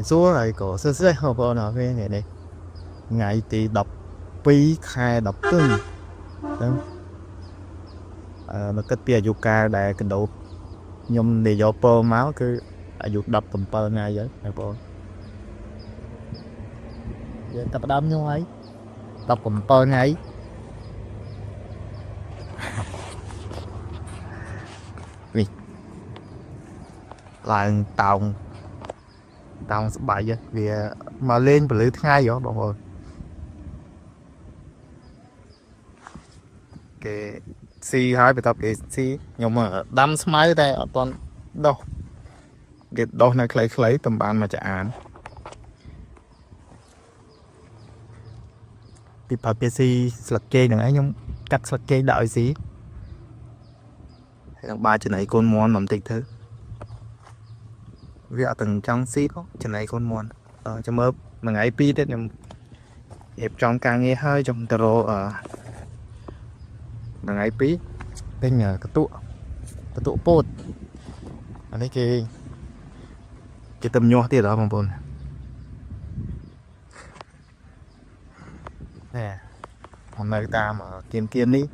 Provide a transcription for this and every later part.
សួរហើយក៏សួស្តីបងប្អូនអរគ្នាថ្ងៃនេះថ្ងៃទី12ខែ12ហ្នឹងមកគិតពីអាយុកាលដែលកណ្ដូបខ្ញុំនិយាយពមកគឺអាយុ17ថ្ងៃហើយបងប្អូនយើងតែផ្ដើមញយ17ថ្ងៃនេះឡើងតោងតោងស្បៃហ៎វាមកលេងពលឺថ្ងៃហ៎បងប្អូនគេស៊ីហើយបន្ទាប់គេស៊ីខ្ញុំដាំស្មៅតែអត់ទាន់ដោះគេដោះនៅខ្លីៗតំបានមកចាអានពីផាពីស៊ីស្លឹកចេកហ្នឹងឯងខ្ញុំកាត់ស្លឹកចេកដាក់ឲ្យស៊ីហើយនឹងបាយចំណីកូនមន់មកបន្តិចទៅវាអត់ទាំងចង់ស៊ីផងចំណីកូនមន់ចាំមើលមួយថ្ងៃពីរទៀតខ្ញុំរៀបចំការងារហើយខ្ញុំទៅរកមួយថ្ងៃពីរទិញកន្ទក់កន្ទក់ពោតអានេះគេគេទៅញាស់ទៀតហ៎បងប្អូនណែผมនៅតាមគៀនគៀននេះ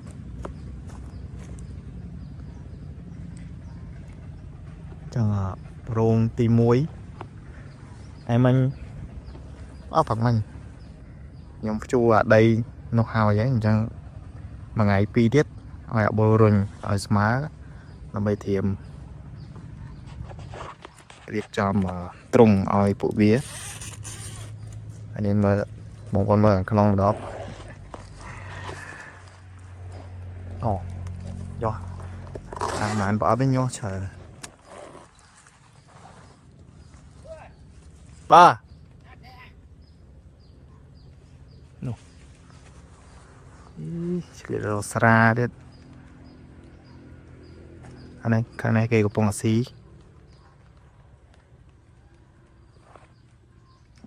ចឹងរោងទី1ហើយមិញអស់ផឹកមិញខ្ញុំភ្ជួរអាដីនោះហើយហ្នឹងអញ្ចឹងមួយថ្ងៃពីរទៀតឲ្យអបុលរុញឲ្យស្មើដើម្បីត្រៀមរៀបចំទ្រុងឲ្យពួកវាអានេះមើលបងប្អូនមើលខាងក្នុងម្ដងអូយោតាមបានប្រអប់វិញញោះច្រើនបាទនោះអីឆ្លៀតរកស្រាទៀតអានេះខាងនេះគេកំពុងអាស៊ី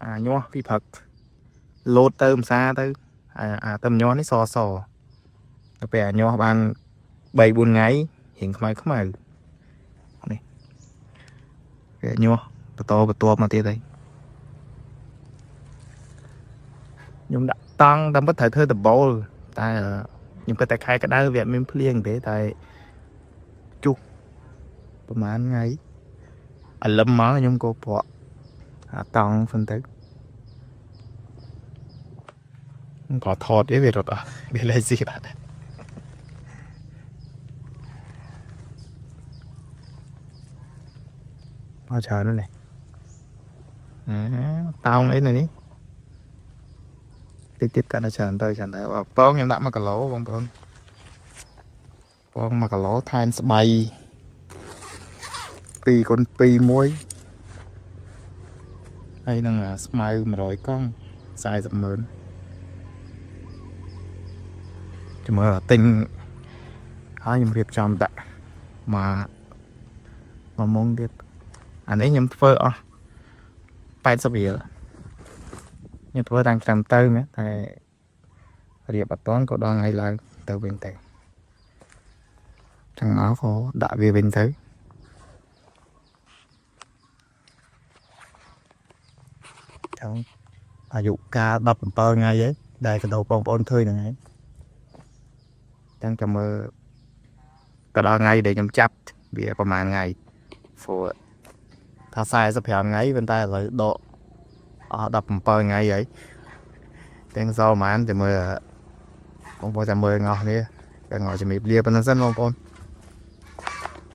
អាញាស់ពីព្រឹកលោតទៅម្សាទៅអាទៅញាស់នេះសសទៅពេលអាញាស់បាន3 4ថ្ងៃរៀងខ្មៅខ្មៅនេះគេញាស់បន្តបន្ទាប់មកទៀតហើយខ្ញុំដាក់តង់តាមពិតត្រូវធ្វើដបូលតែខ្ញុំគិតតែខែក្តៅវាអត់មានភ្លៀងទេតែជុះប្រហែលថ្ងៃអាលឹមមកខ្ញុំក៏ប្រក់អាតង់សិនទៅក៏ថតវារត់អស់វាលេស៊ីបាត់មកច្រើនណាស់នេះតោងអីនៅនេះតិចទៀតកាន់តែច្រើនទៅច្រើនទៅពងខ្ញុំដាក់1គីឡូបងប្អូនពង1គីឡូថែមស្បៃ2គុណ2មួយហើយនឹងស្មៅ100កង់40ម៉ឺនចាំមើលទិញហើយខ្ញុំរៀបចំដាក់មកមួយមុងទៀតអានេះខ្ញុំធ្វើអស់80រៀលខ្ញុំធ្វើតាំងឆ្នាំទៅណាតែរៀបអត់តាន់ក៏ដល់ថ្ងៃឡើងទៅវិញទៅចឹងមកក៏ដាក់វាវិញទៅចឹងអាយុកាល17ថ្ងៃហើយដែលកដោបងប្អូនឃើញហ្នឹងហើយចឹងចាំមើលក៏ដល់ថ្ងៃដែលខ្ញុំចាប់វាប្រហែលថ្ងៃ for ថា45ថ្ងៃប៉ុន្តែឥឡូវដកអស់17ថ្ងៃហើយទាំងសល់ប្រហែលចាំមើលបងប្អូនចាំមើលងោះនេះទាំងងោះជំរាបលាប៉ុណ្្នឹងសិនបងប្អូន។